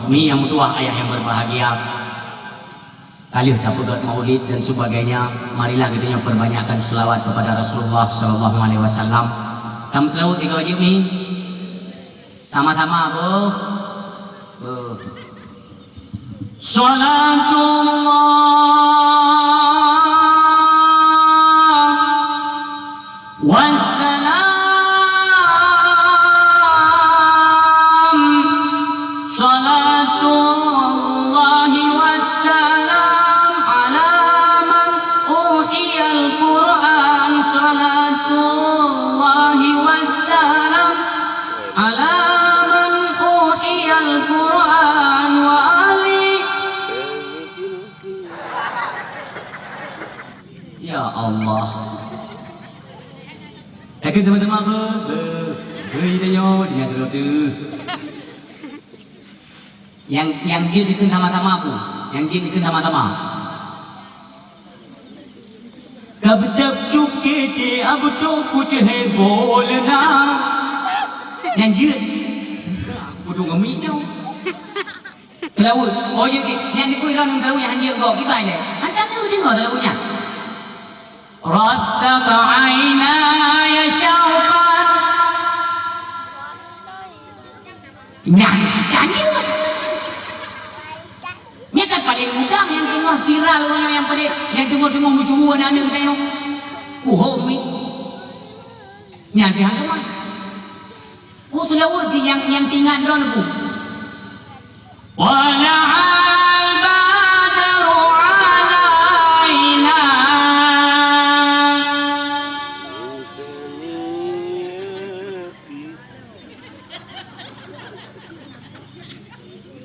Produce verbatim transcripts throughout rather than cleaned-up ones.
Mi nyang meutuwah, ayah nyang berbahagia, ka lheueh tapeugét maulid dan sebagainya, marilah geutanyoe perbanyakkan selawat kepada Rasulullah sallallahu alaihi wasallam. Kamu selawat tiga wajib ni. Sama-sama, Bu. Bu. Salatullah wassalam, salatullahi wassalam ala man uhiyal Qur'an, salatullahi wassalam ala man uhiyal Qur'an wa ali. Ya Allah. Lagi teman-teman apa? Beri tanyoe dengan terus. Nyang, nyang jeuet dikeue sama-sama, Bu. Nyang jeuet dikeue sama-sama. Ka beutôb cuke te, a beutôb kucéh boh leuna. Nyang jeuet. Kudu ngeumi nyoe. Seulaweuet. Oh, jeuet. Nyang dikui lôn seulaweuet nyang han jeuet gob. Kiban lé. Hantam tu deungoe seulaweuet nyan. Raddaka ainaya syauqan. Nyan, nyan jeuet. Nyan kan paléng mudah nyang teungoh viral, nyang paléng, nyang teungoh-teungoh meusyeuhu aneuk-aneuk geutanyoe. Uhom mi. Nyan pih hana teuma. Oh, seulaweuet nyang, nyang teuingat droeneuh, Bu. Tala'al badru alaina.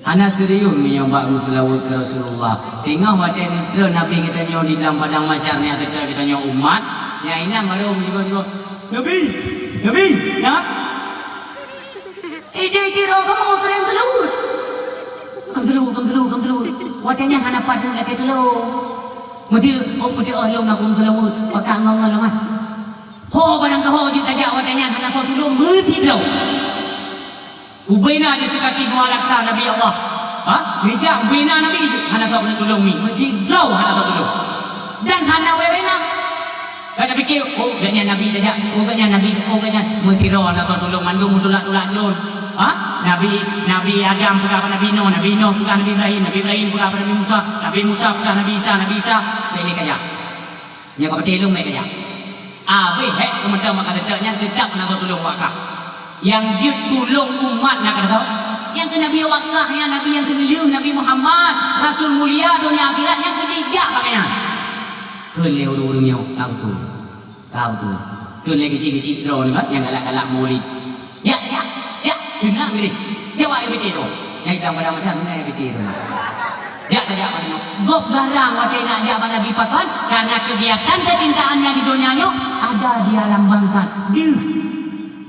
Hana serius meunyoe bak meuseulaweuet keu Rasulullah. Teungoh watée neutreun Nabi geutanyoe di dalam padang mahsyar nyang teuka geutanyoe umat, nyang inan baru meunyoe, "Nabi! Nabi! Na?" Ije-ije roh kamoe seuréng seulaweuet. Kam seulaweuet, kam seulaweuet, kam seulaweuet. Watée nyan hana pat deungon gata tulông. Meusti, oh, meusti, oh, lôn na kum seulaweuet, pakak ngon-ngon lôn, ah. Ho barang keuho jeuet tajak watée nyan hana soe tulông meusidroe. Ubena di seukati dua laksa Nabi Allah. Ha? Meujak ubena Nabi jeuet hana soe tulông mi. Meusidroe hana soe tulông. Dan hana wewenang. Gata pike, "Oh, gobnyan Nabi tajak. Oh, gobnyan Nabi. Oh, gobnyan." Meusidroe hana soe tulông, mandum meutulak-tulak jron. Ha? Nabi, Nabi Adam peugah bak Nabi Nuh, Nabi Nuh peugah Nabi Ibrahim, Nabi Ibrahim peugah bak Nabi Musa, Nabi Musa peugah Nabi Isa, Nabi Isa, bèk lé kajak. Nyoe ka patéh lôn bèk kajak. Abéh hék keumeudang maka teutap nyan teutap na soe tulông wak kah. Nyang jeuet tulông umat na ka soe. Nyang keu Nabi wak kah nyan Nabi nyang keuneulheueh, Nabi Muhammad, Rasul mulia donya akhirat, nyang keu jijak bak nyan. Kheun lé ureueng-ureueng nyoe, ka beutôi. Ka beutôi. Kheun lé geuchik-geuchik droeneuh kan nyang galak-galak maulid. Jak, jak, jak, seunang lé. Jaweueb lé B T tu. Nyang idang pada masa meunan B T tu. Jak, jak, jak, jak. Gob garang watée nak jak bak Nabi pakon, karena kegiatan kecintaan nyang di donya nyoe ada dia lambangkan. Deuh.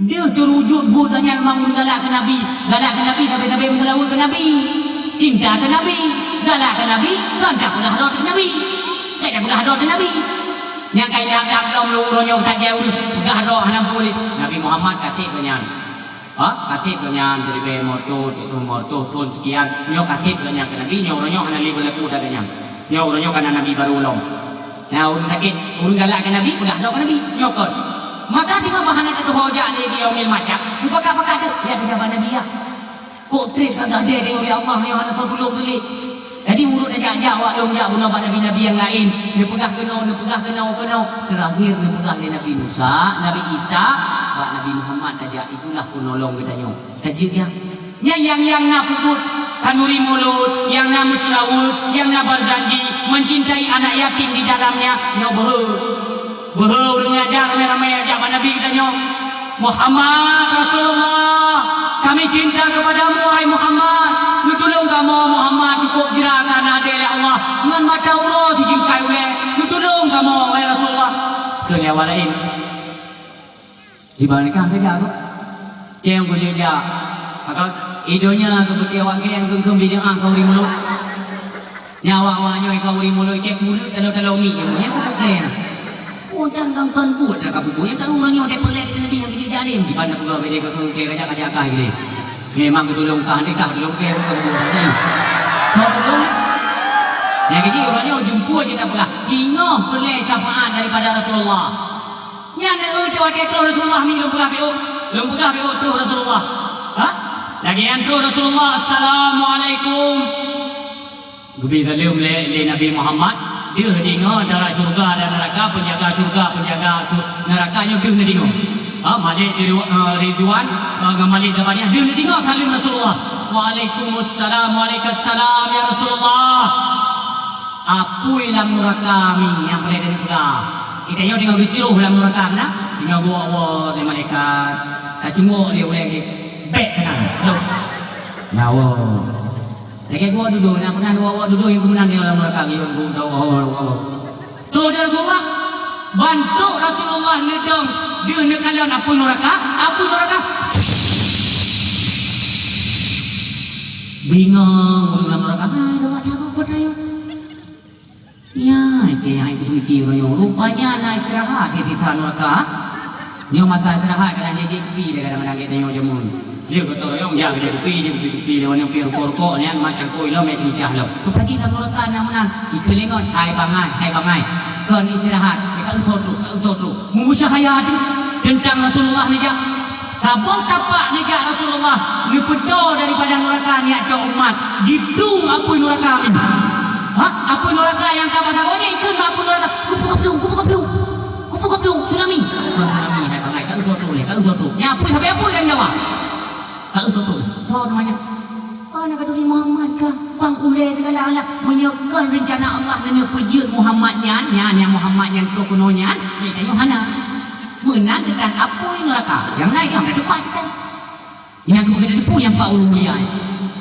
Deuh teurujut buet gobnyan meungon galak keu Nabi. Galak keu Nabi sabe-sabe meuseulaweuet keu Nabi. Cinta keu Nabi. Galak keu Nabi, kon tapeugah droe keu Nabi. Kon tapeugah droe keu Nabi. Nyang ka ilham-ilham lom lôn uroe nyoe tajak ureueng peugah droe hana peureulée. Nabi Muhammad ka sép gobnyan. Ha? Ka sép gobnyan, siribée limong reutôh, limong reutôh thon sekian. Nyoe ka sép gobnyan keu Nabi, nyoe uroe nyoe hana lé beulaku that gobnyan. Nyoe uroe nyoe ka na Nabi barô lom. Nyoe ureueng sakét, ureueng galak keu Nabi, peugah droe keu Nabi. Nyoe kon. Maka teuma bah hana teutuho jak lé di yaumil mahsyar. Meupakat-pakat teuh, ya, teujabat Nabi, ya. Kok trép ka gadée deungon lé Allah nyoe hana soe tulông teuh lé. Jadi, ureueng tajak-jak wak lôn jak bunoe bak nabi-nabi nyang laén, neupeugah keunoe, neupeugah keunoe, keunoe. Teurakhir neupeugah lé Nabi Musa, Nabi Isa, bak Nabi Muhammad tajak, itulah penolong geutanyoe. Ka jeuet jak. Nyan nyang, nyang na peubuet khanuri mulod, nyang na meuseulaweuet, nyang na berjanji mencintai anak yatim di dalamnya, nyoe beuhe. Beuhe ureueng nyang jak ramé-ramé jak bak Nabi geutanyoe, "Muhammad Rasulullah, kami cinta kepadamu, wahai Muhammad. Neutulông kamoe, Muhammad, cukôp jra ka na até lé Allah ngon mata uroe sijeungkai ulée. Neutulông kamoe, wahai Rasulullah." Kheun lé awak laén, "Diban ka kajak tu?" Céng ku jijak. Maka, i donya keupeue awak geng keu-keu bid'ah ka uri mulod. Nyan awak-awak nyoe ka uri mulod, cék mulod talo-talo mi nyoe, nyan keupeue geng. Oh, dan gangkan buet dah ka bubuet. Nyang ka ureueng nyoe dek peulek keu Nabi nyang keu jalim. Di mana pula beda keu keu keu kajak-kajak kah ilée. Memang geutulông kah, hana kah geutulông kèe, bukan geutulông tadi. Soe tulông? Nyang keuji uroe nyoe jumpa jeuet tapeugah, singoh peureulèe syafaat daripada Rasulullah. Nyan, eh, watèe troh Rasulullah mi lôn peugah beu, lôn peugah beu troh Rasulullah. Ha? Lagèe nyan troh Rasulullah, "Assalamualaikum." Geubri saleuem lé, lé Nabi Muhammad, deuh deungoe antara syeuruga dan neuraka, peunjaga syeuruga, peunjaga su-, neuraka nyoe deuh neudeungoe. Ha, Malik di Ridwa-, eh, Ridwan, eh, ngon Malik Zabaniyah, deuh neudeungoe saleuem Rasulullah. "Waalaikumsalam, waalaikumsalam, ya Rasulullah." Apui lam neuraka mi nyang peureulèe neupeugah. Geutanyoe deungoe geucroh lam neuraka meunan, deungoe geuwoe-woe lé malaikat. Tacunggok lé ulèe geuh. Bèk keunan. Loh. Nyawa. Lagèe geuwoe dudoe, na meunan geuwoe-woe dudoe nyang keumeunang di lam neuraka, geuwoe-woe. Tuh, ya Rasulullah, bantuk Rasulullah neudong deuh neukalon apui neuraka, apui neuraka. Bingong ureueng lam neuraka, "Hai, lewat aku, buat ayo." Ya, itu yang itu mikir nyoe. Rupanya na istirahat di sisa neuraka. Nyoe masa istirahat, kadang jijik kupi dia, kadang-kadang kita nyoe jameun. Dia gotong royong, ya, dia kupi, dia kupi, kupi, dia warna putih, rukok-rukok, nyan macam koi lom, ya, cincah lom. Rupanya lam neuraka na meunan, ikeulingon, "Hai bangai, hai bangai." Kon istirahat, ka usah tu, ka usah tu. Meumusyahaya tu teuntang Rasulullah neujak. Saboh tapak neujak Rasulullah, neupeutoe daripada neuraka neujak cok umat, jitueng apui neuraka nyan. Ha? Apui neuraka nyang ka basa gonyang ikheun bak apui neuraka, "Kupu-kupu, kupu-kupu, kupu-kupu, tsunami." Tsunami, hai bangai, ka usah tu lé, ka usah tu. Nyan apui sabe apui kan Jawa. Ka usah tu. Soe namanya? Hana ka turi Muhammad ka, pang ulèe sigala-gala. Meunyoe kon reuncana Allah neuneuk peujeuet Muhammad nyan, nyan, nyan Muhammad nyang troh keunoe nyan, nyan tanyoe hana. Meunan teuntang apui neuraka. Nyang laén nyang ka teupat kan. Nyang geupeukeudeuh teupeue nyang pat ureueng mulia.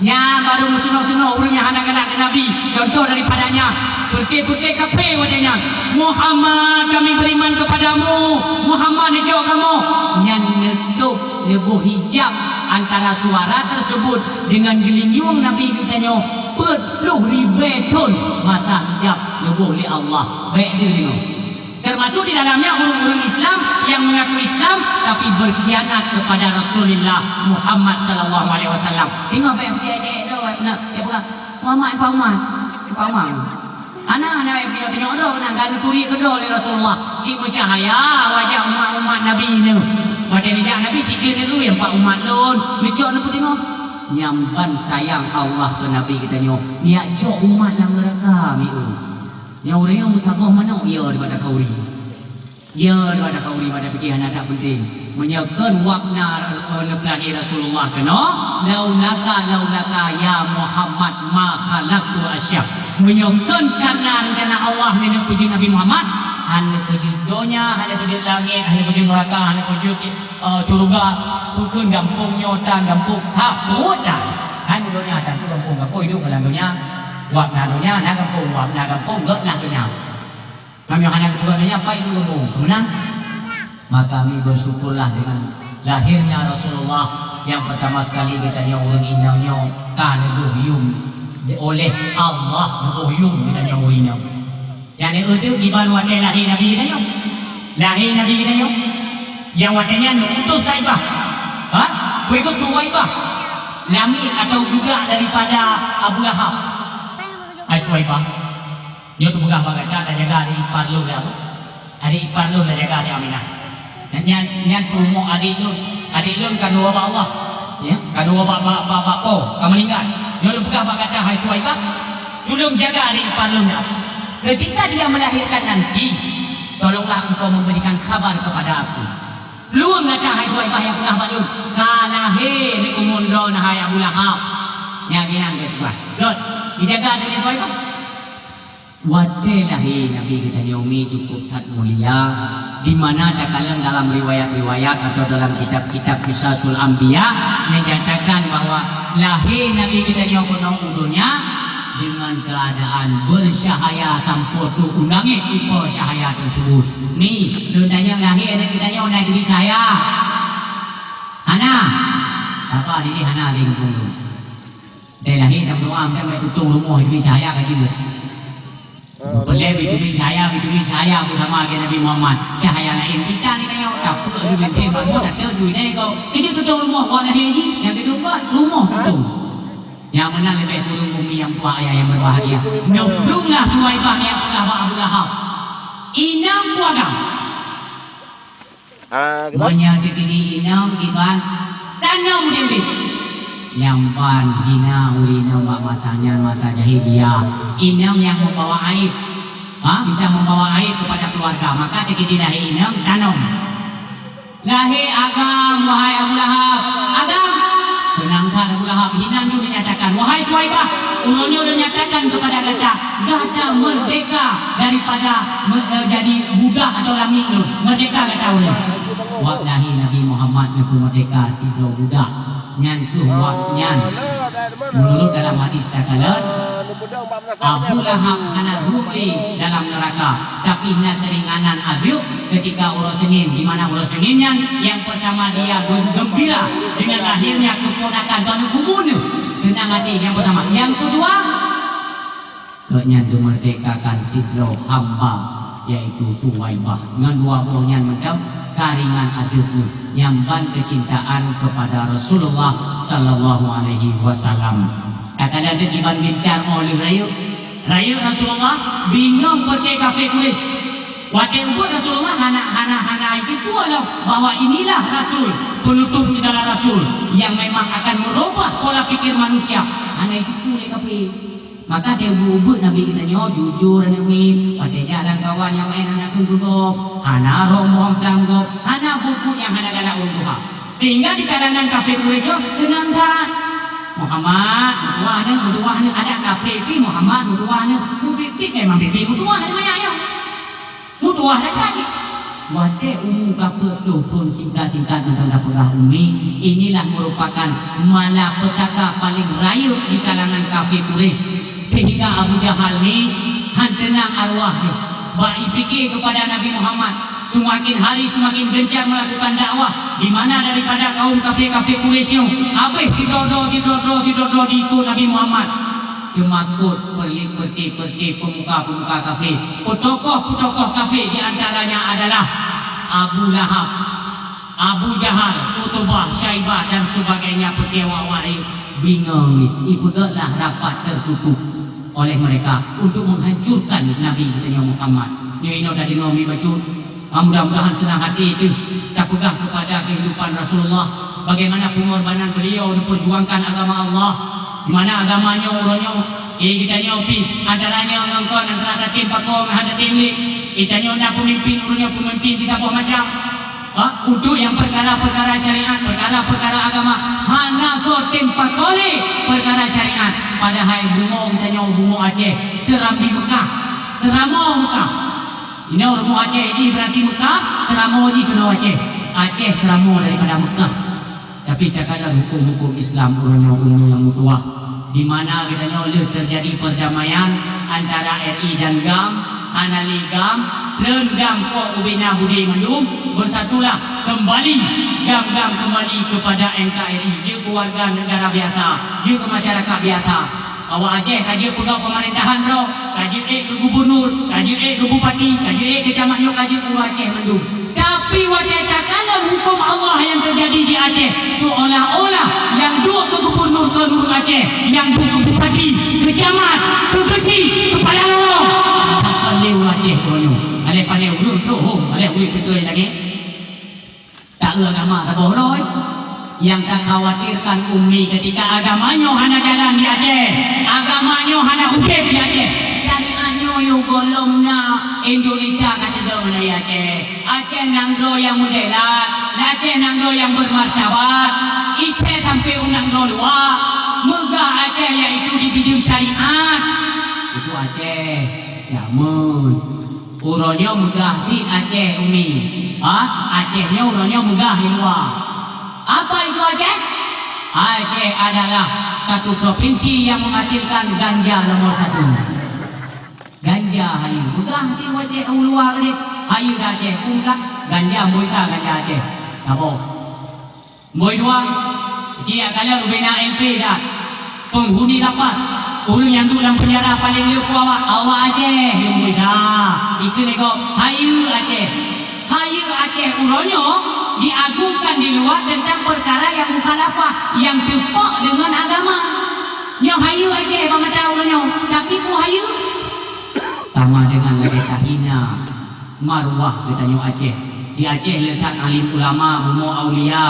Nyan barô meusunoh-sunoh ureueng nyang hana galak keu Nabi. Contoh daripada nyan, peureté-peureté kafé watèe nyan, "Muhammad, kami beriman kepadamu. Muhammad, neujok kamoe." Nyan neutôp, neuboh hijab antara suara tersebut dengan geulinyueng Nabi geutanyoe peuet ploh ribèe thon masa hijab neuboh lé Allah. Bèk deuh deungoe. Termasuk di dalamnya orang-orang Islam yang mengaku Islam tapi berkhianat kepada Rasulullah Muhammad sallallahu alaihi wasallam. Teungoh bèk cek-cek tu, na, ya bukan? Muhammad, Muhammad, Muhammad. Hana, hana, ya, ya, tengok tu, na, ka geuturi keudroe lé Rasulullah. Si meucahaya wajah umat-umat Nabi ni. Watèe neujak Nabi, si keu neugui, "Empat umat lôn, neucok neupeuteungoh." Nyan ban sayang Allah keu Nabi geutanyoe. Neujak cok umat lam neuraka, mieu. Nyang ureueng nyang meusaboh manok, ya, daripada khauri. Ya, daripada khauri, pada pike hana that penting. Meunyoe kon wab na, eh, neupeulahé Rasulullah keunoe, "Laulaka, laulaka, ya Muhammad, ma khalaqtu asya." Meunyoe kon karena rencana Allah neuneuk peujeuet Nabi Muhammad, hana peujeuet donya, hana peujeuet langèt, hana peujeuet neuraka, hana peujeuet, eh, syeuruga, peukheun gampông nyoe tan gampông, ka peuet tan. Hana donya tan, peue gampông, gampông hidup dalam donya. Wab na donya, na gampông, wab na gampông, gèt lah donya. Kami hana geupeugah nyan, pai dua boh. Meunan? Maka kami bersyukurlah dengan lahirnya Rasulullah yang pertama sekali geutanyoe ureueng inong nyoe ka neuboh yum oleh Allah, neuboh yum geutanyoe ureueng inong. Nyang neueu teuk kiban watèe lahé Nabi geutanyoe. Lahé Nabi geutanyoe. Nyang watèe nyan neuutus Saibah. Ha? Peue kheun Suwaibah. Lamiet atau budak daripada Abu Lahab. Hai Suwaibah. Nyoe teupeugah bak gata, tajaga adék ipar lôn, ya Allah. Adék ipar lôn tajaga, adék Aminah. Nyan, nyan, nyan peurumoh adék lôn. Adék lôn kandông bak Allah. Ya, kandông bak, bak, bak, bak po, ka meuninggai. Nyoe lôn peugah bak gata, hai Suwaibah, tulông jaga adék ipar lôn, ya Allah. Ketika dia melahirkan nanti, tolonglah engkau memberikan kabar kepada aku. Plueng gata, hai Suwaibah, nyang peugah bak lôn, ka lahé di umu droeneuh, hai Abu Lahab. Nyan, nyan, dia peugah. Lôn, dijaga adék Suwaibah. Watèe lahé Nabi geutanyoe mi cukup that mulia, di mana takalon dalam riwayat-riwayat atau dalam kitab-kitab Qisasul Anbiya menyatakan bahwa lahé Nabi geutanyoe keunoe u donya dengan keadaan bercahaya sampoe trôk u langèt ipo cahaya tersebut. Mi, lôn tanyong lahé aneuk geutanyoe na jeuet cahaya? Hana. Apa dini hana di kampung tu? Dai lahé dan doa dan bak tutong rumoh jeuet cahaya ka jeuet. Peureulèe bak jeuet cahaya, bak jeuet cahaya beusama ngon Nabi Muhammad. Cahaya laén kita ni tanyoe, tapi jeuet teuh bangun atau jeuet nyan kau. Keu jeuet tutong rumoh buat lahé jih, nyang keudu. buet rumoh tutoe. Nyang meunan leubeh kureueng umi nyang tuha ayah nyang berbahagia. Neuprunglah Suwaibah nyang peugah bak Abu Lahab. Inong peue agam. Ah, kiban? Meunyoe teukeudi inong kiban tanom di ubit. Nyang ban hina ureueng inong bak masa nyan, masa jahiliyah. Inong nyang membawa aib. Ha, bisa membawa aib kepada keluarga. Maka teukeudi lahé inong tanom. Lahé agam, wahai Abu Lahab. Agam. Seunang that Abu Lahab, hinan jeuet dinyatakan, "Wahai Suwaibah, uroe nyoe lôn nyatakan kepada gata, gata merdeka daripada me-, eh, jadi budak atau lamiek lôn. Merdeka gata uroe nyoe." Wak lahé Nabi Muhammad neupeumeurdeka sidroe budak. Nyan kheueh wak nyan. Meunurot dalam hadis takalon, Abu Lahab hana rhot lé dalam neuraka, tapi na keuringanan adeuk ketika uroe Senin, di mana uroe Senin nyan nyang peurtama dia bergembira dengan lahirnya keponakan droeneuh, kubu neuh. Seunang até nyang peurtama. Nyang keudua, gobnyan geumeurdekakan sidroe hamba, yaitu Suwaibah. Ngon dua boh nyan mantong karingan adeuk neuh, nyang ban keucintaan kepada Rasulullah sallallahu alaihi wasallam. Takalon deuh kiban bincang óh lheueh rayeuk. Rayeuk Rasulullah bingong peue kafé Quraisy. Watée ubit Rasulullah hana, hana, hana jiteupeue lom bahwa inilah Rasul, penutup segala Rasul yang memang akan merubah pola pikir manusia. Hana jiteupeue lé kafé. Maka teuh ubit-ubit Nabi geutanyoe jujur aneuk miet, watée jak lam kawan nyang laén hana kheun keu gob, hana rhom-rhom lam gob, hana buet-buet nyang hana galak ureueng tuha. Sehingga di kalangan kafé Quraisy nyoe seunang that. Muhammad, meutuwah neuh, meutuwah neuh, adak kafé pih Muhammad, meutuwah neuh, mubiet-biet memang pih meutuwah neuh maya nyoe. Meutuwah that cit. Watée umu ka peuet ploh thon singkat-singkat mantong tapeugah umi, inilah merupakan malapetaka paléng rayeuk di kalangan kafé Quraisy. Sehingga Abu Jahal ni han teunang arwah jih. Bak jipike keupada Nabi Muhammad, seumaken hari seumaken geuncang meulakukan dakwah, di mana daripada kaum kafé-kafé Quraisy nyoe habéh sidroe-droe, sidroe-droe, sidroe-droe jiikot Nabi Muhammad. Teumakot peureulée-peureulée peumuka-peumuka kafé, peutokoh-peutokoh kafé, di antaranya adalah Abu Lahab, Abu Jahal, Utubah, Syaibah, dan sebagainya. Peue keu awak nyan bingong, ipeugét lah rapat tertutup oleh mereka untuk menghancurkan Nabi geutanyoe Muhammad. Nyoe inoe tadeungoe miet bacut. Ah, mudah-mudahan seunang até teuh tapeugah keupada keuhidupan Rasulullah, bagaimana pengorbanan beliau neuperjuangkan agama Allah, di mana agama nyoe uroe nyoe, eh, geutanyoe pih, antara nyoe ngon kon, antara tatem pakon ngon hana tatem lé. Geutanyoe na peumimpin uroe nyoe, peumimpin pih saboh macam. Ha, untuk nyang peukara-peukara syariat, peukara-peukara agama, hana soe tem pakon lé peukara syariat. Padahai bumoe geutanyoe bumoe Aceh, seurambi Mekah, seuramoe Mekah. Inoe rumoh Aceh jih berarti Mekah, seuramoe jih keunoe Aceh. Aceh seuramoe daripada Mekah. Tapi takalon huköm-huköm Islam uroe nyoe, umu nyang meutuwah, di mana geutanyoe lheueh teujadi peurdamaian antara R I dan GAM, hana lé GAM, treun GAM kok ubena budé mandum, beusatulah keumbali GAM-GAM keumbali keupada N K R I, jeuet keu warga negara biasa, jeuet keu masyarakat biasa. Awak Aceh ka jeuet peugah peumeurintah droe, ka jeuet ék keu gubunur, ka jeuet ék keu bupati, ka jeuet ék keu camat nyoe, ka jeuet ureuëng Aceh mandum. Tapi watée takalon huköm Allah nyang teujadi di Aceh, seolah-olah nyang duek keu gubunur kon ureuëng Aceh, nyang duek keu bupati, keu camat, keu geuchik, kepala lorong. Takon lé ureuëng Aceh uroe nyoe. Aléh pané ureuëng troh hom, aléh ureuëng beutôi lagée. Taeu agama saboh droe. Nyang takhawatirkan umi ketika agama nyoe hana jalan di Aceh, agama nyoe hana udeb di Aceh. Syariat nyoe yôh gohlom na Indonesia ka teudong hana di Aceh. Aceh nanggroe nyang meuderat, Aceh nanggroe nyang beumartabat. Iceh sampoe u nanggroe luwa, meugah Aceh yaitu di bideueng syariat. Itu Aceh jameun. Uroe nyoe meugah di Aceh, umi. Ha? Aceh nyoe uroe nyoe meugah di luwa. Apa itu Aceh? Aceh adalah satu provinsi yang menghasilkan ganja nomor satu. Ganja hayeue. Meugah di Aceh u luwa keudeh. Hayeue di Aceh. Peue meugah? Ganja, mboi sa ganja Aceh. Saboh. Mboi dua, ci jak kalon ubena L P dah. Penghuni lapas, ureuëng nyang duek lam peunjara paleng le peue awak, awak Aceh, nyang mboi sa. Ikeu lé gob, hayeue Aceh. Hayeue Aceh uroe nyoe, diagungkan di luwa teuntang peukara nyang mukhalafah, nyang teupok deungon agama. Nyoe hayeue Aceh bak mata uroe nyoe, tapi peue hayeue? Sama deungon lagée tahina marwah geutanyoe Aceh. Di Aceh le that alim ulama, bumoe aulia,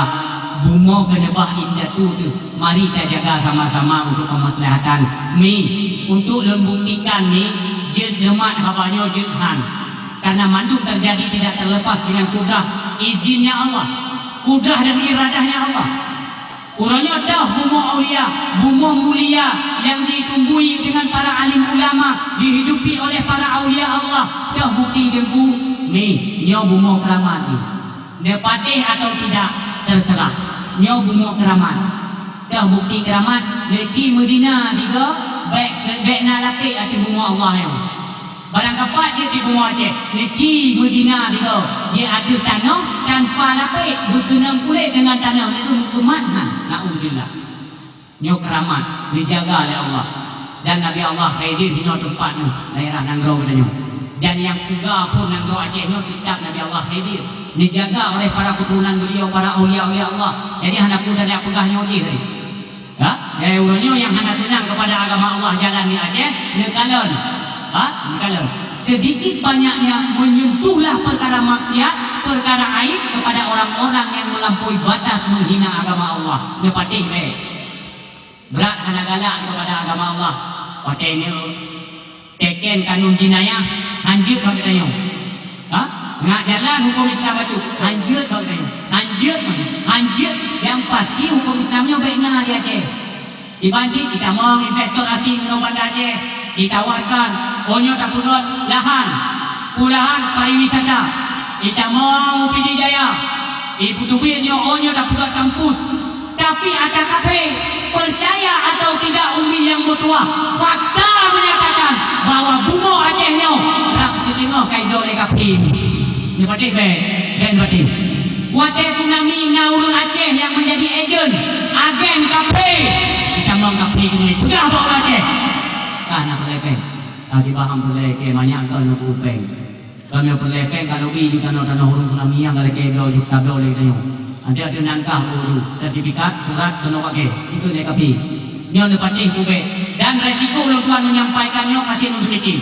bumoe keuneubah indatu teuh. Mari tajaga sama-sama untuk kemaslahatan. Mi, untuk lôn buktikan mi, jeuet neumat haba nyoe jeuet han. Karena mandum terjadi tidak terlepas dengan kudrah izinnya Allah, kudrah dan iradahnya Allah. Uroe nyoe toh bumoe aulia, bumoe mulia yang ditumbuhi dengan para alim ulama, dihidupi oleh para aulia Allah. Toh bukti teungku, mi, nyoe bumoe keramat mi. Neupatéh atau tidak, terserah. Nyoe bumoe keuramat. Toh bukti keuramat, neuci meudina digoe, bék, bék na lapék ateueh bumoe Allah nyoe. Barang kapat jeuet di bumoe Aceh, neuci meudina digoe, di ateueh tanoh tanpa lapék, beukeunong kulét deungon tanoh, neueu meukumat han. Naudzubillah. Nyoe keuramat, dijaga lé Allah. Dan Nabi Allah Khidir hinoe teumpat nyoe, daerah nanggroe geutanyoe. Dan nyang peugah phon nanggroe Aceh nyoe kitab Nabi Allah Khidir, dijaga oleh para keturunan beliau, para aulia-aulia Allah. Jadi hana peue dan nyang peugah nyoe jih tadi. Ya, dari uroe nyoe nyang hana seunang kepada agama Allah jalan di Aceh, neukalon. Ha? Neukalon. Sedikit banyaknya menyentuhlah perkara maksiat, perkara aib kepada orang-orang yang melampaui batas menghina agama Allah. Neupatéh bae. Brat hana galak keupada agama Allah. Watée nyoe teken kanun jinayah, hanjeuet bak geutanyoe. Ha? Ngat jalan huköm Islam bacut, hanjeuet bak geutanyoe. Hanjeuet, hanjeuet. Nyang pasti huköm Islam nyoe bék na di Aceh. Iban cit itamong investor asing ngon Banda Aceh, ditawarkan, oh nyoe tapeugöt lahan, peue lahan pariwisata, itamong u Pidie Jaya, ipeuteubiet nyoe, oh nyoe tapeugöt kampus. Tapi ata kafé, percaya atau tidak umi nyang meutuwah, fakta menyatakan bahwa bumoe Aceh nyoe rab sideungoe ka idong lé kafé. Neupatéh bék, bék neupatéh. Watée tsunami na ureuëng Aceh nyang meunjadi ejen, agen kafé. Itamong kafé keunoe peugah bak ureuëng Aceh. Ka na peureulée péng. Ka jibaham peureulée keu manyak kon nyoe kupéng. Kami peureulée péng ka lobi ju tanoh-tanoh ureuëng tsunami nyang ka lakée bloe ju tabloe lé tanyoe. Adak teuh nan kah buru sertifikat, surat keunoe paké. Ikeu lé kafé. Nyoe neupatéh ubé. Dan resiko ulôn tuan menyampaikan nyoe ka cit lôn peumiké.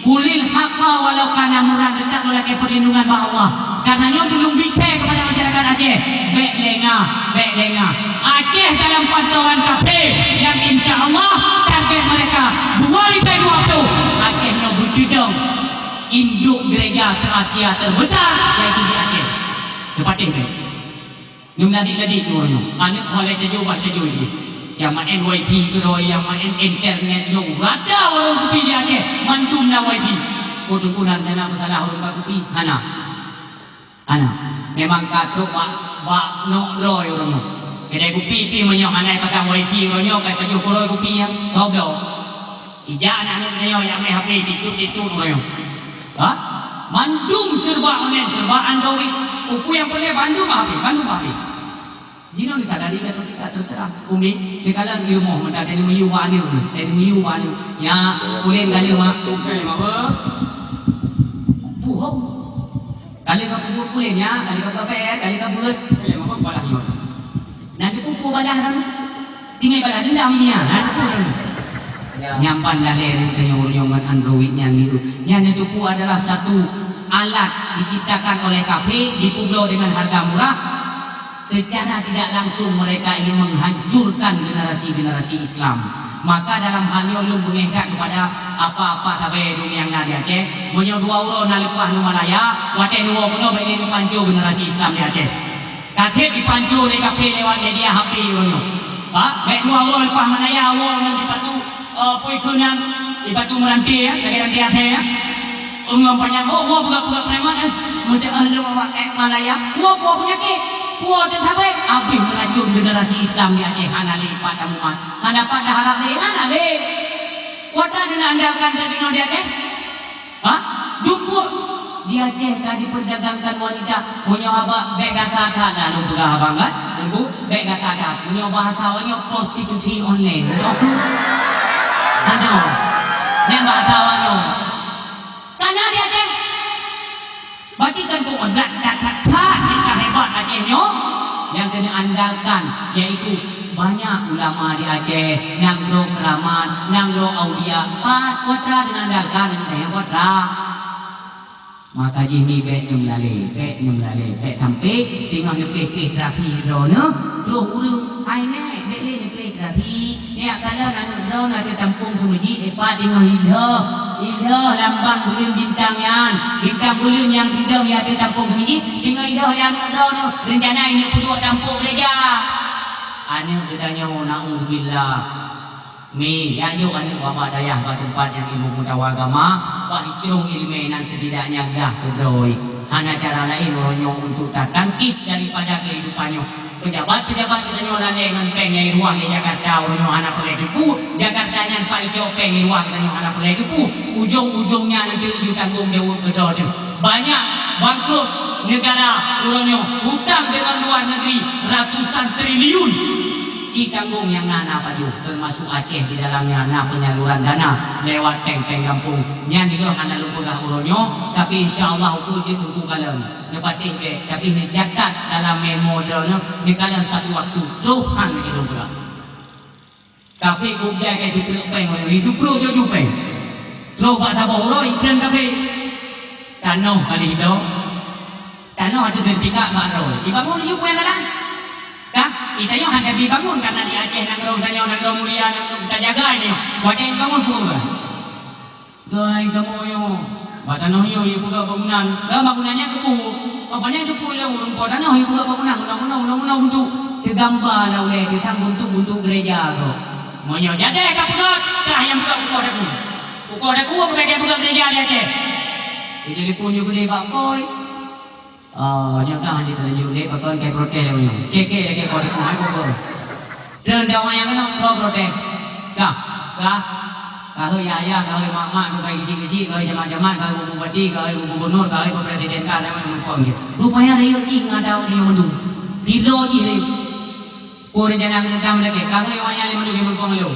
Kulil haqqa walau kana murran, deungon lakée perlindungan bak Allah. Karena nyoe tuleueng bicée kepada masyarakat Aceh. Bék lengah, bék lengah. Aceh dalam pantauan kafé yang insya Allah target mereka dua ribu dua puluh Aceh nyoe beutudong induk gereja se-Asia terbesar yaitu di Aceh. Neupatéh bék. Nyoe meuladik-ladik nyoe, nyoe. Aneuk ho lhée teujoh bah teujoh jih. Nyang maén wifi keudroe, nyang maén internet nyoe. Rata warong kupi di Aceh, mandum na wifi. Peue teungku na, na peusalah ureuëng bak kupi? Hana. Hana. Memang ka trok bak, bak nok droe ureuëng nyoe. Keudai kupi pih meunyoe hana pasang wifi ureuëng nyoe, ka pajoh keudroe kupi nyan. Goblok. Ija aneuk-aneuk nyoe nyang mé H P, titu-titu nyoe. Ha? Mandum serba online, serba Android. Uku nyang peureulée bandum H P, bandum H P. Jinoe disadari atau tidak, terserah. Umi, di kala di rumoh meuda tadi miyueb bak aneuk ni, tadi miyueb bak aneuk. Ya, ulén kali mak. Bukan, mak, apa? Buhong. Kali ka peubuet ulén ya, kali ka peubuet, kali ka buet. Eh, mak, apa balah nyoe? Nan dipupu balah kan? Tinggai balah dendam iya, ha, betul. Ya. Nyampan lalé nyan teunyong-nyong ngon Android nyan gitu. Nyan itu pun adalah satu alat diciptakan oleh kafé, dipubloe dengan harga murah. Secara tidak langsung mereka ingin menghancurkan generasi-generasi Islam. Maka dalam hal nyoe ulôn beungéh that kepada apa-apa sabe dunia na di Aceh. Meunyoe dua uroe na leupah nyoe Malaya, watée dua uroe bék neupanco generasi Islam di Aceh. Ka treb jipanco lé kafé lewat media H P uroe nyoe. Ba, bék dua uroe leupah Malaya woe ngon jipatu, eh, peue keunan, jipatu meuranté, ya, lagée ranté asée, ya. Ureuëng panyang, oh, woe peugah-peugah preman, eh, meunyoe lewat, eh, Malaya, woe, woe peunyakét, woe teusabe, habéh meuracon generasi Islam di Aceh, hana lé pat tamumat, hana pat taharab lé, hana lé. Watée na andalkan teudeungoe di Aceh? Ha? Dumpuk di Aceh ka dipeudagangkan wanita. Meunyoe haba bék gata that, na lôn peugah abang kan? Ibu, bék gata that. Meunyoe bahasa awak nyoe prostitusi online. Aduh. Nyan bahasa awak nyoe. Kana di Aceh. Berarti kan kok that, that, that, that, that hebat. Aceh nyoe nyang keuneuk andalkan, yaitu banyak ulama di Aceh, nanggroe keuramat, nanggroe aulia, pat kota deungon andalkan nyang kota. Maka jih mi bèk nyoe meulalé, bèk nyoe meulalé, bèk sampai teungoh neupéh-péh terapi droeneuh, troh ureueng, "Hai nèk, bèk lé neupéh terapi, nèk kalon aneuk droeneuh ateueh tampông keu meujid, eh, pat teungoh ilheuh, ilheuh lambang buleuen bintang nyan, bintang buleuen nyang keudong ateueh tampông keu meujid, teungoh ilheuh lé aneuk droeneuh, reuncana ineuk peuduek tampôk gereja." Aneuk geutanyoe, naudzubillah. Mi, jak jok aneuk bak dayah bak teumpat nyang ilmu peungatawa agama, bah icrông ileumèe nan setidaknya blah keudroe. Hana cara laén uroe nyoe untuk tatangkis daripada keuhidupan nyoe. Pejabat-pejabat geutanyoe lalè ngon pèng nyang iruah di Jakarta uroe nyoe hana peureulèe teupeu. Jakarta nyan pat icok pèng iruah geutanyoe hana peureulèe teupeu. Ujong-ujongnya nanti yue tanggong jaweueb keudroe teuh. Banyak bangkrut negara uroe nyoe, hutang deungon luwa negeri ratusan triliun. Ci tanggong nyang na, na pajoh, teumasuk Aceh di dalamnya na penyaluran dana lewat pèng-pèng gampông. Nyan ilôn hana lôn peugah uroe nyoe, tapi insya Allah ukeue jeuet teungku kalon. Neupatéh bèk, tapi neucatat dalam memo droeneuh, neukalon satu waktu troh han ilôn peugah. Kafé kujai ka jitreuk pèng, jitreuk jaju pèng. Troh bak saboh uroe ikheun kafé. Tanoh ka lheuh do. Tanoh ateueh sertifikat bak droe. Ibangun ju peue nyang salah? Ka, itanyoe hana jibangun karena di Aceh nanggroe tanyoe nanggroe mulia, nanggroe tajaga nyoe. Watèe ibangun peue? Keuhai kamoe nyoe, bak tanoh nyoe yue peugah bangunan. Dah bangunan nyan keupeue? Apa nyan keupeue lé ureueng po tanoh yue peugah bangunan, undang-undang, undang-undang untuk teugamba lam ulèe teuh sang buntuk-buntuk gereja keuh. Meunyoe jadèh ka peugah, kah nyang peugah ukoh daku. Ukoh daku keuh bèk peugah gereja di Aceh. Ditelepon ju keudéh bak boy. Oh, nyoe ka hana teulanjut lé, pakon keu protes lé nyoe. Keu, keu, keu protes, keu protes. Treun dakwah nyang keunoe, keu protes. Ka, ka. Ka heueh yah-yah, ka heueh mak-mak, ka heueh geuchik-geuchik, ka heueh jamat-jamat, ka heueh bupati, ka heueh gubunur, ka heueh presiden, ka hana meunumpang jih. Rupanya rayeuk jih ngadau nyoe mandum. Sidroe jih rayeuk. Peue rencana keuneuk tam lakèe? Ka heueh awaknyan lé mandum nyang meuneumpang lôn.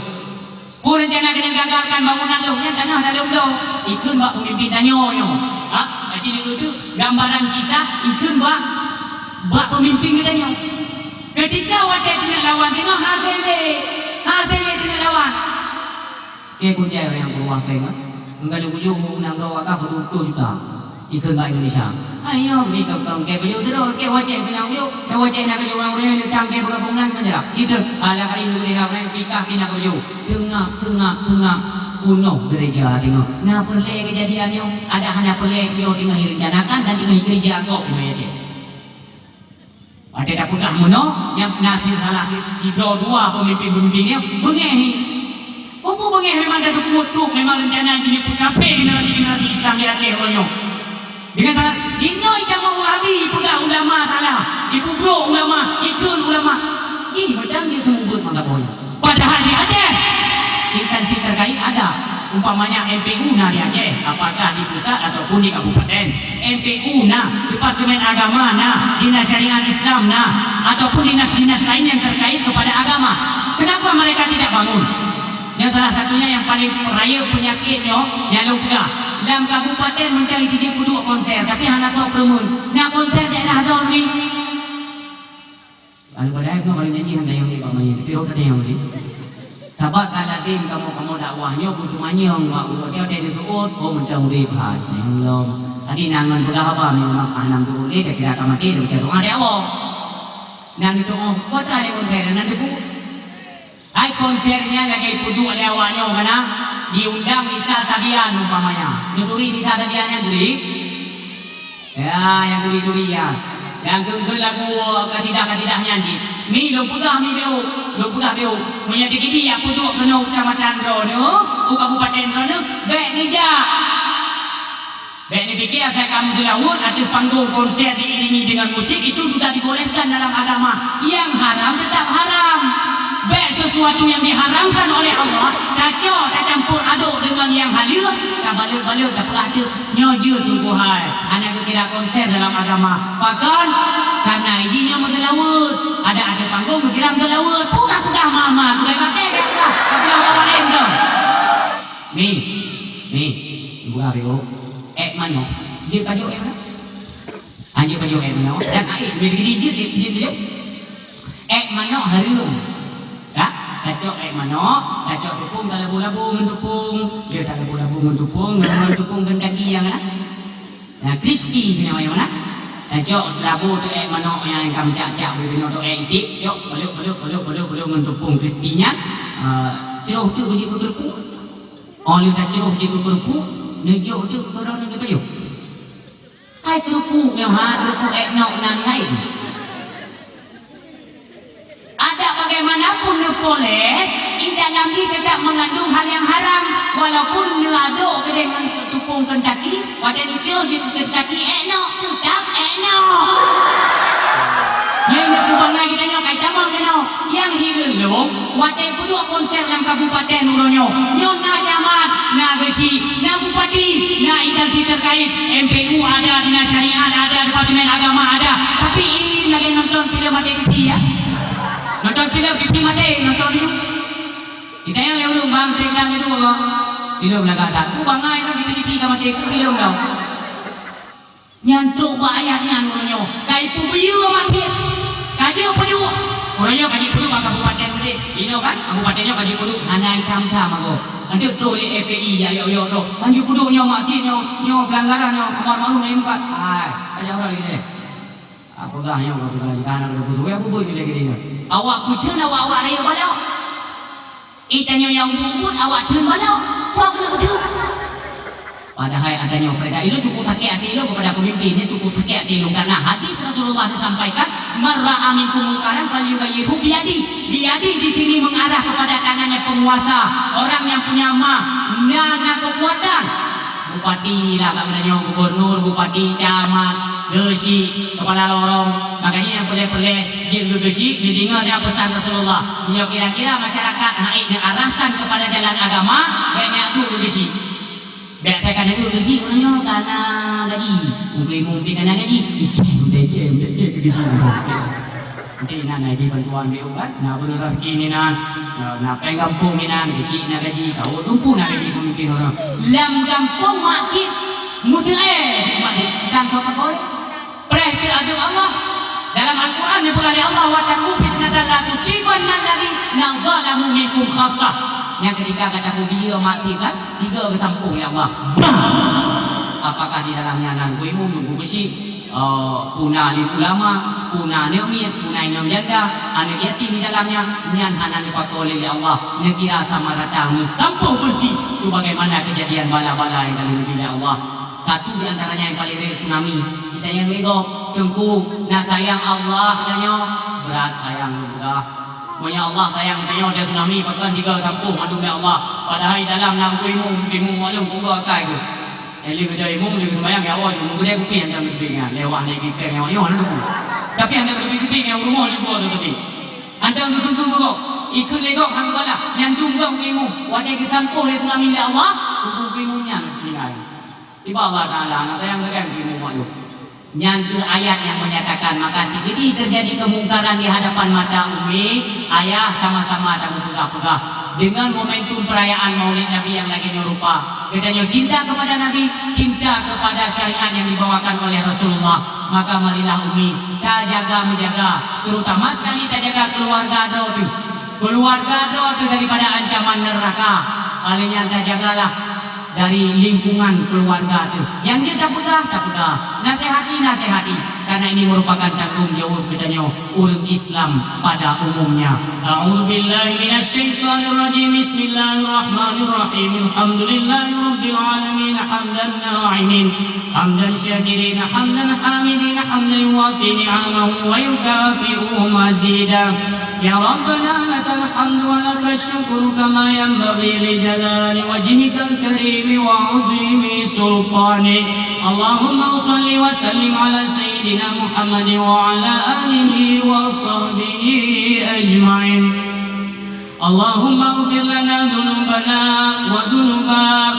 Peue rencana keuneuk gagalkan bangunan lôn nyan, tanoh dak lôn bloe. Ikheun bak peumimpin tanyoe nyoe. Ha? Aji neueu teuk gambaran kisah ikheun bak, bak peumimpin geutanyoe. Keutika watèe keuneuk lawan teungoh hase lé, hase lé keuneuk lawan. Keu kujai ureueng nyang peuruwah péng, ah. Meunyoe ka lheueh bujôh, meunang droe wakaf, peuduek ploh juta. Ikheun bak Indonesia. Ayo, mi keu keu keu bajôh sidroe, keu wacée keu nyang bajôh. Dan wacée na bajôh ureueng-ureueng nyang tang keu peugah bangunan penjara. Kita, ala kali ni boleh ramai, pikah pindah bajôh. Seungap, seungap, seungap. Peunoh gereja teungoh. Na peureulée keujadian nyoe, ada hana peureulée nyoe teungoh direncanakan dan teungoh dikeureuja gob nyoe, ya, cit. Watée tapeugah meunoe, nyang na si-, salah si-, sidroe dua peumimpén-peumimpén nyan beungéh. Peue beungéh memang ka teupeue trok, memang reuncana jih peukaphé generasi-generasi Islam di Aceh uroe nyoe. Dengan salah, jinoe itamong Wahabi ipeugah ulama salah, ipeubrok ulama, ikheun ulama. Jih mantong jih seumeubeuet mantong. Padahal di Aceh, instansi terkait ada. Umpamanya M P U na di Aceh, apakah di pusat ataupun di kabupaten. M P U na, Departemen Agama na, Dinas Syariat Islam na, ataupun dinas-dinas lain yang terkait kepada agama. Kenapa mereka tidak bangun? Yang salah satunya yang paling rayeuk peunyakét nyoe, nyang lôn peugah. Lam kabupaten mantong jijak peuduek konser, tapi hana tao peureumeun. Na konser daerah droe. Lalu pada ayat tu kalau nyanyi hana yang ni bak main, tapi rot ada yang ni. Sabab ka lazim kamoe-kamoe dakwah nyoe keuteumanyong bak uroe nyoe dan diseuôt, oh, mantong udeb hai, nyang lom. Tadi nangon peugah haba, memang ah, nam tu udeb, dah kira ka maté, dah baca doa di awak. Nang itu, oh, kota yang konser, nang debu. Hai konser nyan lagèe peuduek lé awak nyoe kana, diundang Nisa Sabian umpamanya. Neuturi Nisa Sabian nyan turi? Ya, nyang duri-duri nyan. Nyang keu-keu lagu kasidah-kasidah nyan cit. Mi lôn peugah mi beu, lôn peugah beu. Meunyoe teukeudi jak peuduek keunoe keucamatan droeneuh, u kabupaten droeneuh, bèk neujak. Bèk neupike asai kamoe seulaweuet ateueh panggong konser diiringi dengan musik itu sudah dibolehkan dalam agama. Yang haram tetap haram. Bèk sesuatu yang diharamkan oleh Allah, tacok, tacampur aduk dengan yang haleue, tabalot-balot, tapeugah teuk. Nyoe jeuet teungku hai, hana geukira konser dalam agama. Pakon? Kana jih nyoe meuseulaweuet. Adak ateueh panggong geukira meuseulaweuet. Peugah-peugah mama, keubai maté ka peugah. Peugah bak laén tu. Mi, mi, peugah beu. Ék manyok. Jeuet pajoh ék manyok. Lanjut pajoh ék manok. Dan air, bila gini jeuet, jeuet, jeuet. Ék manok hareuem. Ka? Tacok ék manok, tacok tupông, talabu-labu ngon tupông. Dia talabu-labu ngon tupông, ngon, ngon tupông Kentucky nyang na. Nah, crispy keunoe nyang na. Tacok labu tu ék manok nyang ka meucak-cak, beunoe tu ék iték, cok, balok, balok, balok, balok, balok ngon tupông crispy nyan. Ah, cok tu beuji keu keurupuk. Oh, lheueh tacok beuji keu keurupuk, neujok tu keu droeneuh geupajoh. Hai keurupuk nyoe, ha, keurupuk ék nok nan laén. Adak bagaimanapun neupoles, di dalam jih tetap mengandung hal yang haram. Walaupun neuadok keudeh ngon tupông Kentucky, watée neucok jih keu Kentucky ék nok, tetap ék nok. Nyan neupeubangai geutanyoe kai tamong keunoe. Nyang hireuen lom, watée peuduek konser lam kabupaten uroe nyoe, nyoe na camat, na geuchik, na bupati, na instansi terkait, M P U ada, dinas syariat ada, departemen agama ada, tapi lagée nonton filem maté TV, ya. Nonton filem TV maté, nonton dulu. Kita nyang lé ureueng bang, teuka dulu, filem lagak that. Ku bangai kan, di TV ka maté, ku filem dah. Nyan trok bak ayat nyan uroe nyoe. Ka ipeubiyeu mak cit. Ka jeuet peuduek. Uroe nyoe ka jeuet peuduek bak kabupaten udeb. Inoe kan, kabupaten nyoe ka jeuet peuduek. Hana itam-tam agoe. Anteuk trok lé F P I, ya, yok-yok trok. Ka jeuet peuduek nyoe mak cit nyoe, nyoe pelanggaran nyoe, amar ma'ruf nahi mungkar. Hai, saja uroe lagèe nyoe. Apa gah nyoe, apa gah jika anak udah peuduek, ya, bubui tu lagi dia. Awak kucun, awak-awak rayeuk balok. Ih, tanyoe nyang ubit-ubit awak theun balok. Soe keuneuk beutheun? Padahai ata nyoe peurintah ilôn cukup sakét até ilôn kepada pemimpin, nyan cukup sakét até ilôn karena hadis Rasulullah disampaikan, "Man ra'a minkum munkaran falyughayyirhu biyadih." Biyadih di sini mengarah kepada tangannya penguasa, orang yang punya ma, na, na kekuatan. Bupati lah bak geutanyoe, gubernur, bupati, camat, geuchik, kepala lorong. Makanya nyang peureulèe-peureulèe jeuet geuchik, dideungoe nyan pesan Rasulullah. Meunyoe kira-kira masyarakat hana neuarahkan kepada jalan agama, bèk neuduek geuchik. Bèk teuka neuduek geuchik, meunyoe ka na gaji. Mungkin-mungkin ka na gaji, ikem, ikem, ikem, ikem, geuchik. Nanti na, na di bantuan B U kan, na beureulah rezeki ni na, na, na péng gampông ni na, geuchik na gaji, tahu lumpuh na gaji pemimpin orang. Lam gampông mak cit, museu'èh mak cit, dan kota boleh. Preh teuh azeub Allah. Dalam Al-Quran neupeugah lé Allah, "Wattaqu fitnatan la tusibanna alladzina zalamu minkum khassah." Nyang ketika gata peubiyeu mak cit kan, tiga geusampôh lé Allah. Bah! Apakah di dalamnya nan geuimum, geuchik? Oh, peue na alim ulama, peue na aneuk miet, peue na inong janda, aneuk yatim di dalamnya, nyan hana neupakoe lé Allah, neukira sama rata meusampôh beureusi sebagaimana kejadian bala-bala nyang ka lheueh neubi lé Allah. Satu di antaranya nyang paleng rayeuk tsunami. Kita nyang lé gob, teungku, na sayang Allah geutanyoe, brat sayang lôn peugah. Meunyoe Allah sayang geutanyoe, di tsunami pakon tiga sampôh mandum lé Allah. Padahai dalam na geuimum, geuimum wak lôn, peue akai geuh. Eh, lheueh geuda imum, lheueh seumayang, ya Allah, imum geude kupi hantom geubi nyan. Lewat lagi peng nyawa nyoe na. Tapi hantom geubi-geubi nyan rumoh jih buah tu tadi. Hantom geubi-geubi gob. Ikheun lé gob han geubalah. Nyan dum gob imum. Watèe geusampôh lé tsunami lé Allah, imum nyan meninggai. Tiba Allah Taala, na tayang geude imum mak lôn. Nyan keuh ayat nyang menyatakan, maka jadi terjadi kemungkaran di hadapan mata umi, ayah sama-sama tapeugah-peugah. Dengan momentum perayaan Maulid Nabi nyang lagèe nyoe rupa, geutanyoe cinta kepada Nabi, cinta kepada syariat yang dibawakan oleh Rasulullah, maka marilah umi tajaga-meujaga, terutama sekali tajaga keluarga droe teuh. Keluarga droe teuh daripada ancaman neraka. Oleh nyan tajagalah dari lingkungan keluarga teuh. Nyang jeuet tapeugah, tapeugah. Nasihati, nasihati. Karena ini merupakan tanggung jawab geutanyoe ureueng Islam pada umumnya. A'udzubillahi minasyaitonirrajim. Bismillahirrahmanirrahim. Alhamdulillahirabbil alamin. Hamdan na'imin. Hamdan syakirin. Hamdan hamidin. Hamdan yuwafi ni'amahu wa yukafi'u mazidah. يا ربنا لك الحمد ولك الشكر كما ينبغي لجلال وجهك الكريم وعظيم سلطانك. اللهم صل وسلم على سيدنا محمد وعلى آله وصحبه أجمعين. اللهم اغفر لنا ذنوبنا وذنوب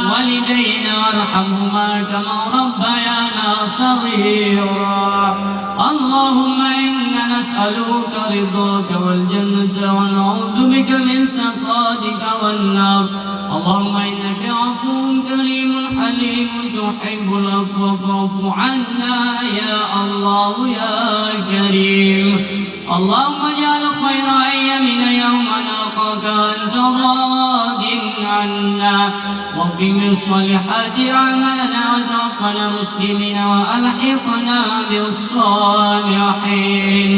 والدينا وارحمهما كما ربيانا صغيرا. اللهم إنا نسألك رضاك والجنة ونعوذ بك من سخطك والنار. اللهم إنك عفو كريم حليم تحب العفو فاعف عنا يا الله يا كريم. اللهم اجعل خير أيامنا يوم نلقاك وأنت راض عنا، وأتمم الصالحات أعمالنا وتوفنا مسلمين وألحقنا بالصالحين.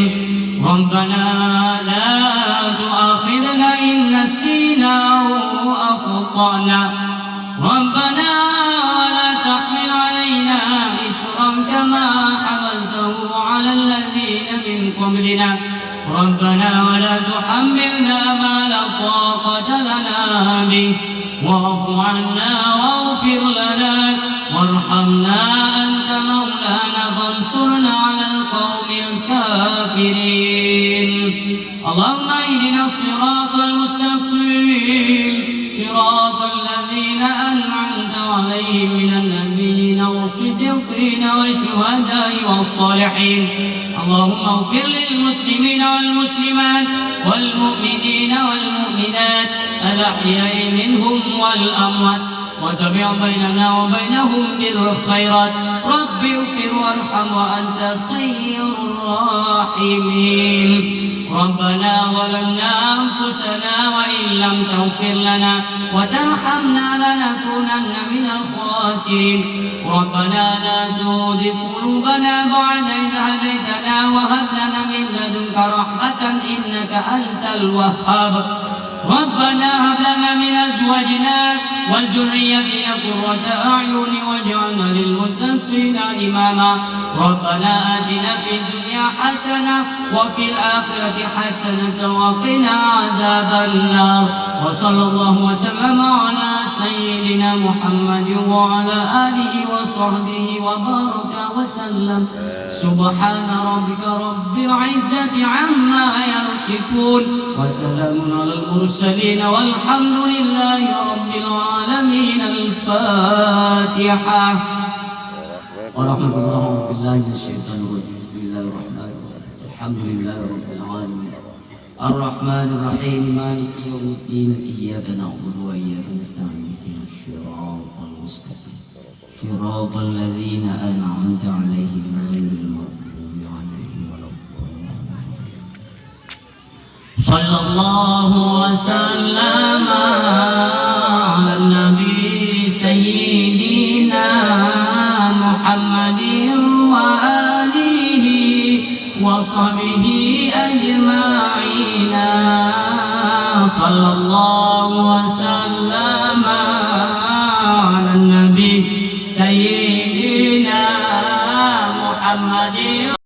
ربنا لا تؤاخذنا إن نسينا أو أخطأنا. ربنا ولا تحمل علينا إصرا كما حملته على الذين من قبلنا. ربنا ولا تحملنا ما لا طاقة لنا به. واعف عنا واغفر لنا وارحمنا أنت مولانا فانصرنا على القوم الكافرين. اللهم اهدنا الصراط المستقيم، صراط الذين أنعمت عليهم من النبيين والصديقين والشهداء والصالحين. اللهم اغفر للمسلمين والمسلمات والمؤمنين والمؤمنات الأحياء منهم والأموات، وتابع بيننا وبينهم بالخيرات. رب اغفر وارحم وأنت خير الراحمين. ربنا ظلمنا أنفسنا وإن لم تغفر لنا وترحمنا لنكونن من الخاسرين. ربنا لا تزغ قلوبنا بعد إذ هديتنا وهب لنا من لدنك رحمة إنك أنت الوهاب. ربنا هب لنا من أزواجنا وذرياتنا قرة أعين واجعلنا للمتقين إماما. ربنا آتنا في الدنيا حسنة وفي الآخرة حسنة وقنا عذاب النار. وصلى الله وسلم على سيدنا محمد وعلى آله وصحبه وبارك وسلم. سبحان ربك رب العزة عما يصفون، وسلام على المرسلين، والحمد لله رب العالمين. الفاتحة. ورحمة الله، أعوذ بالله من الشيطان الرجيم. بسم الله الرحمن الرحيم. الحمد لله رب العالمين. الرحمن الرحيم. مالك يوم الدين. إياك نعبد وإياك نستعين. اهدنا الصراط المستقيم. صراط الذين أنعمت عليهم غير المغضوب عليهم ولا الضالين. صلى الله وسلم على النبي سيدنا محمد وآله وصحبه أجمعين. صلى الله وسلم على النبي سيدنا